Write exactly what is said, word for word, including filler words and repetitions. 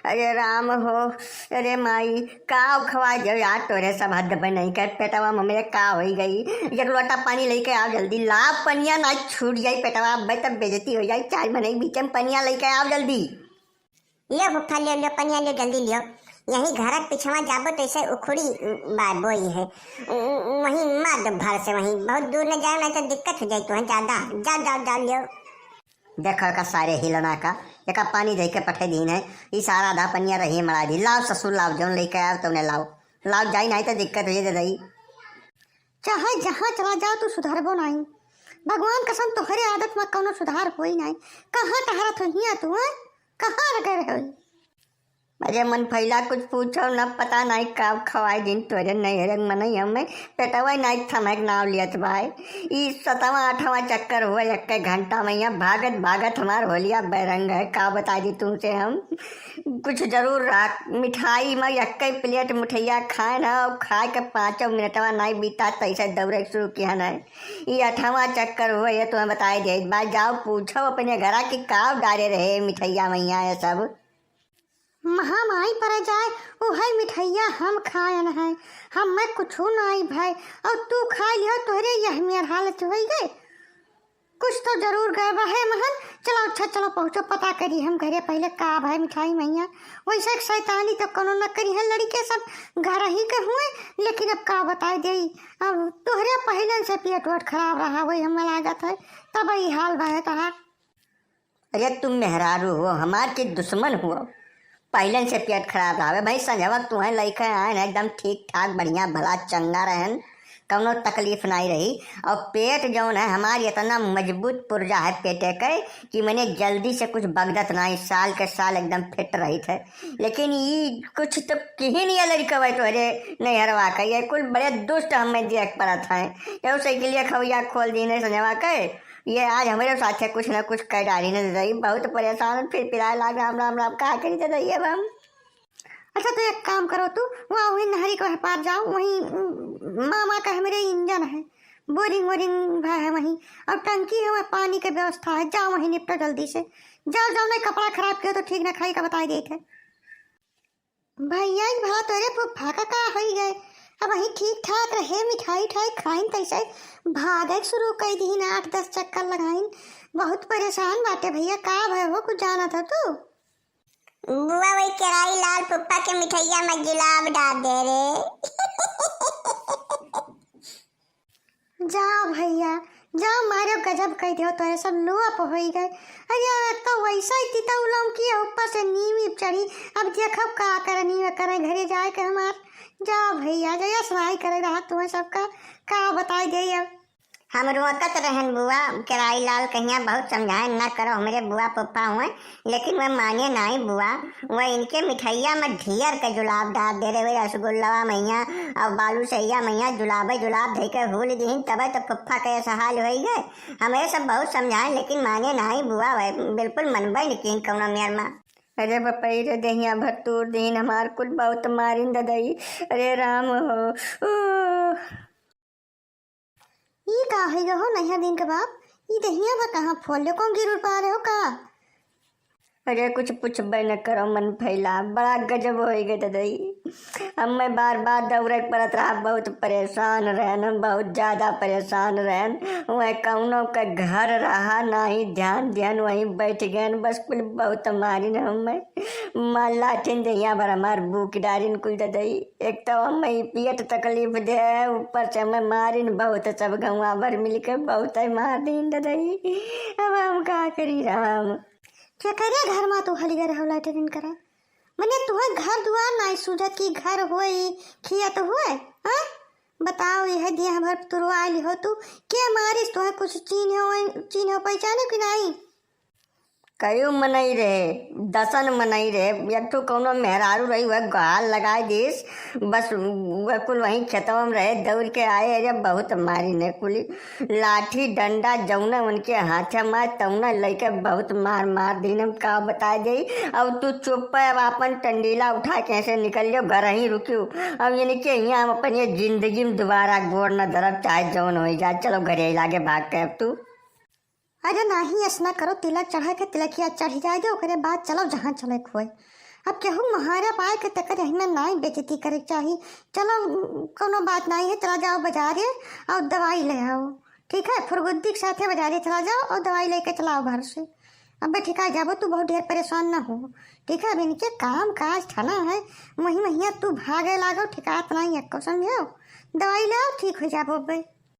अरे राम हो, अरे माई, का खवाए देव यार, तोरे सब हद पे नहीं कर, पेटवा में मेरे का होई गई। एक लोटा पानी लेके आओ जल्दी, लाव पनिया, ना छूट जाई पेटवा, अब तब बेइज्जती हो जाई। चाय में नहीं, बीच में पनिया लेके आओ जल्दी। लियो फुफ्फा, लियो, लियो, पनिया लियो, जल्दी लियो। यही घरक पिछवा जाबो तो ऐसे उखड़ी बा-, बोई है। उ-, उ-, वहीं मार दो भर से, वहीं बहुत दूर न जाओ, नहीं तो दिक्कत हो जाए तुम्हें ज्यादा। जाओ, जाओ, जाओ, लियो। देखो का सारे हिलना का, एका पानी दे के पठे दीन है। ई सारा आधा पनिया रही मड़ा दी। लाओ ससुर, लाओ, जौन लेके आयो तौने लाओ। लाओ जाई, नहीं तो दिक्कत हो जाए दई। चाहे जहाँ चला जाओ, तू सुधरबो नहीं। भगवान कसम, तोहरे आदत में कौनो सुधार होई नहीं। कहाँ टहरत हो हियाँ तू, हैं? कहाँ रह गए रहो? अरे मन फैला, कुछ पूछो न, पता नहीं का खवाई दिन तोरे नैहर मनई हमें पेटवा नहीं थमक नाव लियत भाई। ई सतवा आठवां चक्कर हुआ एक घंटा में, यहाँ भागत भागत हमार होलिया बेरंग है। का बता दी तुमसे हम, कुछ जरूर रहा। मिठाई में एक प्लेट मिठैया खाए ना, और खाए के पाँचों मिनटवा नहीं बीता, तैसे दौड़े शुरू किया ना। ई अठवा चक्कर हुआ, ये तुम्हें बताए दे भाई, जाओ पूछो अपने घरा कि का डारे रहे मिठैया मैया ये सब। महामाई पर जाए, उहे मिठैया हम खायन है, हमें कुछू नाई भय, और तू खाए लियो, तोहरे यह मेर हालत होई गए। कुछ तो जरूर गए बा है महन। चलो अच्छा, चलो पहुँचो, पता करी हम घरे पहले का भय मिठाई मैया। वैसे एक शैतानी तो कोनो न करी है, लड़के सब घर ही के हुए, लेकिन अब का बताए देई, अब तोहरे पहले से पेट वेट खराब रहा, वही हमें लागत है, तब ई हाल बा है तोहार। अरे तुम मेहरारू हो हमार कि दुश्मन हो? पहले से पेट खराब रहा भाई, संझवा तुहें लइके आए हैं, एकदम ठीक ठाक, बढ़िया, भला, चंगा रहन, कौनो तकलीफ नहीं रही। और पेट जौन है हमार इतना मजबूत पुर्जा है पेटे के कि मने जल्दी से कुछ बगदत नहीं, साल के साल एकदम फिट रही थे। लेकिन ई कुछ तो किही नहीं है लड़का भाई तोहरे नैहरवा का, ये कुल बड़े दुष्ट हमें देख पड़त हैं। ये साइकिलिया खवैया खोल दीन है संझवा के, ये आज हमरे साथे कुछ ना कुछ कर डाली न दई, बहुत परेशान, फिर पिराए लाग, राम, राम, राम, का करी दई अब हम? अच्छा, तो एक काम करो तू, वहाँ वही नहरी के वह पार जाओ, वहीं, उम, मामा का हमरे इंजन है, बोरिंग वोरिंग भा है वहीं, और टंकी है, वहाँ पानी के व्यवस्था है, जाओ वहीं निपटो जल्दी से। जाओ, जाओ, नहीं कपड़ा खराब किया तो ठीक ना खाई का बताई देत है। भैया, ई भला तोरे फुफ्फा का का होई गए? अब वही ठीक ठाक रहे, मिठाई उठाई खाइन, तैसे भागे शुरू कई दीन, आठ दस चक्कर लगाइन। बहुत परेशान बाटे भैया, का भय हो, कुछ जानत हो तू? बुआ, वही केराई लाल फुफ्फा के मिठैया में जुलाब डाल दे रे। जाओ भैया, जाओ, मारे गजब कह दियो, तोरे सब लोप होई गए। अरे यार, एक तो वैसा ही तितौलम की है, ऊपर से नीम ईप चढ़ी। अब देखब का करे, नीम करे घरे जाए के हमार। जाओ भैया, जया सुनाई करे रहा तुम्हें सबका, का बताई दे अब। हम रोकत रहन बुआ, केराई लाल कहिया बहुत समझाए, "न करो, हमरे बुआ पप्पा हुए।" लेकिन वह माने नाई बुआ, वह इनके मिठैया में ढेर के जुलाब डाल दे रहे, वह रसगुल्लवा मैया और बालूसैया मैया जुलाबे जुलाब धइ के हुल दीन, तबे तो फुफ्फा के ऐसा हाल होई गए। हम ये सब बहुत समझाए, लेकिन माने नाई बुआ, वह बिल्कुल मनबे नहीं कीन कौनो मेर मा। अरे बपई रे, देहिया भर तूर दीन हमार कुल, बहुत मारिन ददई। अरे राम हो, ओ। ई का है हो नैहर दिन के बाप? ई दहिया बा कहाँ फोड़ ले, कौन गिर उड़ पा रहे हो का? अरे कुछ पूछबे न करो, मन फैला, बड़ा गजब होई गए ददई। अब मैं बार बार दौड़े के पड़त रहा, बहुत परेशान रहन हम, बहुत ज्यादा परेशान रहन। वह कौनो के घर रहा, ना ही ध्यान दिहन, वहीं बैठ गए, बस कुल बहुत मारिन हमें। मार लाठिन दहिया भर हमार बूक डारिन कुल ददई। एक तो हमें ई पेट तकलीफ दे, ऊपर से हमें मारिन बहुत, सब गौवा भर मिलके बहुत है मार दीन ददई। अब हम का करी राम? केकरे घर मा तू हलिगर हो लैट्रिन करे? मने तुहे घर दुआर नाई सूझत कि घर होई, खियत होए, हाँ? बताओ, यह देह भर तुरवाइल हो तू, के मारिस तुहे कुछ चीन्हो, चीन्हो पहचानो कि नाई? कयू मनई रहे, दसन मनई रहे, एक ठो कौनो मेहरारू रही, वह गोहार लगाए दिस, बस वह कुल वहीं खेतवा में रहे, दौड़ के आए, अरे बहुत मारिन है कुली, लाठी डंडा जौने उनके हाथे में तौने लइके बहुत मार मार दीन, हम का बताए जाई। अब तू चुप है, अब आपन टंडीला उठा के ऐसे निकल लियो, घर ही रुकियो, अब इनके यहाँ हम अपन ये जिंदगी में दोबारा गोड़ न धरब, चाहे जौन हो जाए, चलो घरे लागे भाग के अब तू। अरे नाही, ऐसना करो, तिलक चढ़ा के तिलकिया चढ़ जाए दे, ओकरे बाद चलो जहाँ चले खोए। अब केहू महारा पाए के तकर यही में नाई बेइज्जती करे के चाही। चलो, कोनो बात नाई है, चला जाओ बाजारे और दवाई ले आओ, ठीक है? फुरगुद्दी के साथे बाजारे चला जाओ और दवाई लेके चलाओ घर से। अबे ठिका जाबो, तू बहुत ढेर परेशान ना हो, ठीक है? अब इनके काम काज ठना है, वही महिया तू भागे लागो, ठिकात नाई एको, समझो? दवाई ले आओ, ठीक हो जाबो अबे।